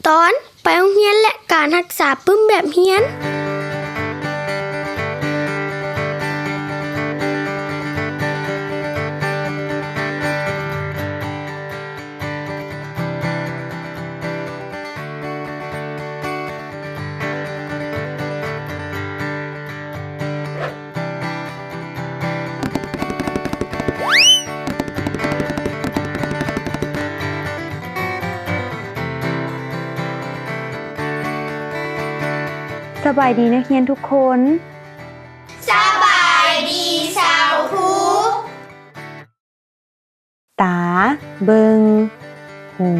ຕອນໄປໂຮງຮຽນ ແລະ ການຮັກສາປຶ້ມແບບຮຽນ. ສະບາຍດີນັກຮຽນທຸກຄົນ. ສະບາຍດີຊາວຄູ. ຕາ ເບິ່ງ, ຫູ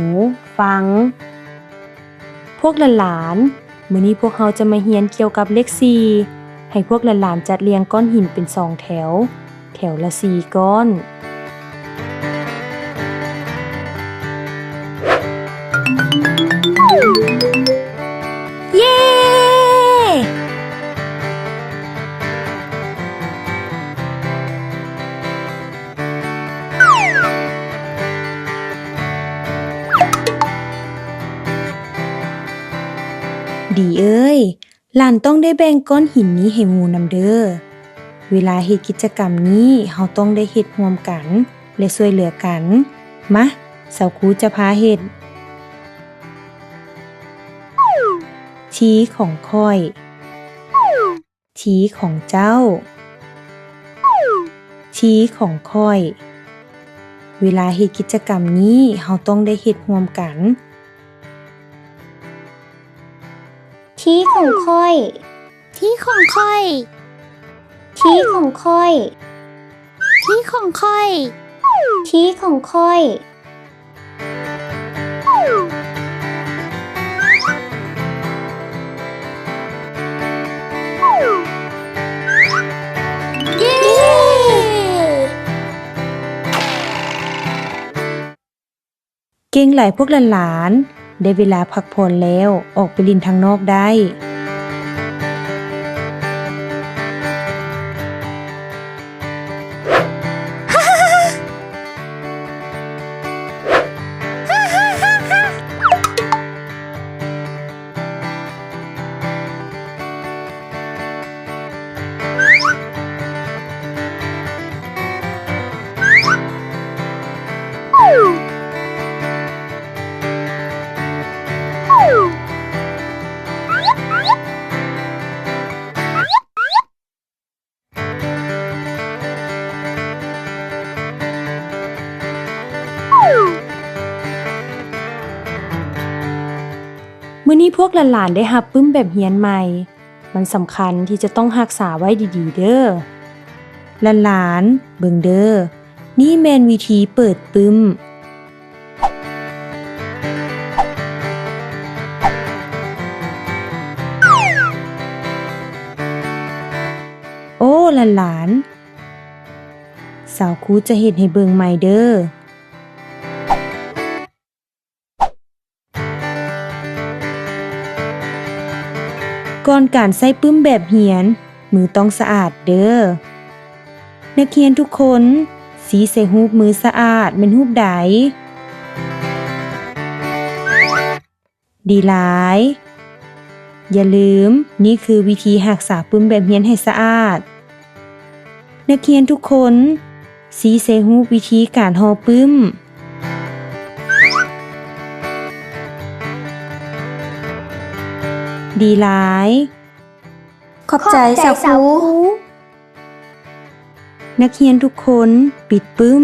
ຟັງ. ພວກຫຼານໆ, ມື້ນີ້ພວກເຮົາຈະມາຮຽນກ່ຽວກັບເລກສີ່. ໃຫ້ພວກຫຼານໆຈັດລຽງກ້ອນຫີນເປັນສອງແຖວ, ແຖວລະສີ່ກ້ອນ. ເຢ້! ດີເອີຍ, ຫຼານຕ້ອງໄດ້ແບ່ງກ້ອນຫີນນີ້ໃຫ້ໝູ່ນຳເດີ້. ເວລາເຮັດກິດຈະກຳນີ້, ເຮົາຕ້ອງໄດ້ເຮັດຮ່ວມກັນ ແລະ ຊ່ວຍເຫຼືອກັນ. ມາ, ສາວຄູຈະພາເຮັດ. ທີຂອງຂ້ອຍ. ທີຂອງເຈົ້າ. ທີຂອງຂ້ອຍ. ເວລາເຮັດກິດຈະກຳນີ້, ເຮົາຕ້ອງໄດ້ເຮັດຮ່ວມກັນ. ທີຂອງຂ້ອຍ. ທີຂອງຂ້ອຍ. ທີຂອງຂ້ອຍ. ທີຂອງຂ້ອຍ. ທີຂອງຂ້ອຍ. ເຢ້! ເກັ່ງຫຼາຍພວກຫຼານໆ, ໄດ້ເວລາພັກຜ່ອນແລ້ວ, ອອກໄປຫຼິ້ນທາງນອກໄດ້. ມື້ນີ້ພວກຫຼານໆໄດ້ຮັບປຶ້ມແບບຮຽນໃໝ່. ມັນສຳຄັນທີ່ຈະຕ້ອງຮັກສາໄວ້ດີໆເດີ້. ຫຼານໆ ເບິ່ງເດີ້. ນີ້ແມ່ນວິທີເປີດປຶ້ມ. ໂອ້ ຫຼານໆ, ສາວຄູຈະເຮັດໃຫ້ເບິ່ງໃໝ່ເດີ້. ກ່ອນການໃຊ້ປຶ້ມແບບຮຽນ, ມືຕ້ອງສະອາດເດີ້. ນັກຮຽນທຸກຄົນ, ຊີ້ໃສ່ຮູບມືສະອາດແມ່ນຮູບໃດ? ດີຫຼາຍ. ຢ່າລືມ, ນີ້ຄືວິທີຮັກສາປຶ້ມແບບຮຽນໃຫ້ສະອາດ. ນັກຮຽນທຸກຄົນ, ຊີ້ໃສ່ຮູບວິທີການຫໍ່ປຶ້ມ. ດີຫຼາຍ. ຂອບໃຈ ຂອບໃຈ ສາວຄູ. ສາວຄູ. ນັກຮຽນທຸກຄົນ, ປິດປຶ້ມ.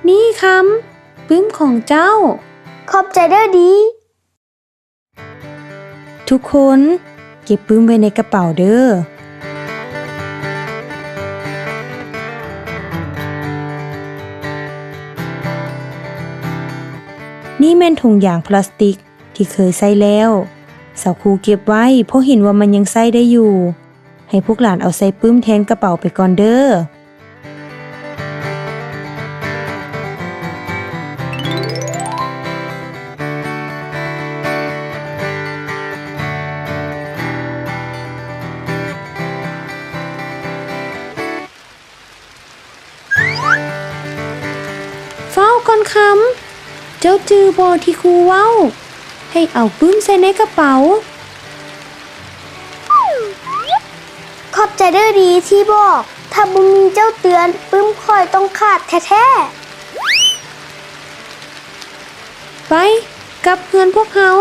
ນີ້ຄຳ, ປຶ້ມຂອງເຈົ້າ. ຂອບໃຈເດີ້ດີ. ທຸກຄົນ, ເກັບປຶ້ມໄວ້ໃນກະເປົາເດີ້. ນີ້ແມ່ນຖົງຢາງພລາສຕິກທີ່ເຄີຍໃຊ້ແລ້ວ. ສາວຄູເກັບໄວ້ ເພາະເຫັນວ່າມັນຍັງໃຊ້ໄດ້ຢູ່. ໃຫ້ພວກຫຼານເອົາໃສ່ປຶ້ມແທນກະເປົາໄປກ່ອນເດີ້. ເ ຄຳ, ເຈົ້າຈື່ບໍ່ທີ່ຄູເວົ້າ ໃຫ້ເອົາປຶ້ມໃສ່ໃນກະເປົາ? ຂອບໃຈເດີ້ດີທີ່ບອກ, ຖ້າບໍ່ມີເຈົ້າເຕືອນ, ປຶ້ມຂ້ອຍຕ້ອງຂາດແທ້ໆ. ໄປ, ກັບເຮືອນພວກເຮົາ.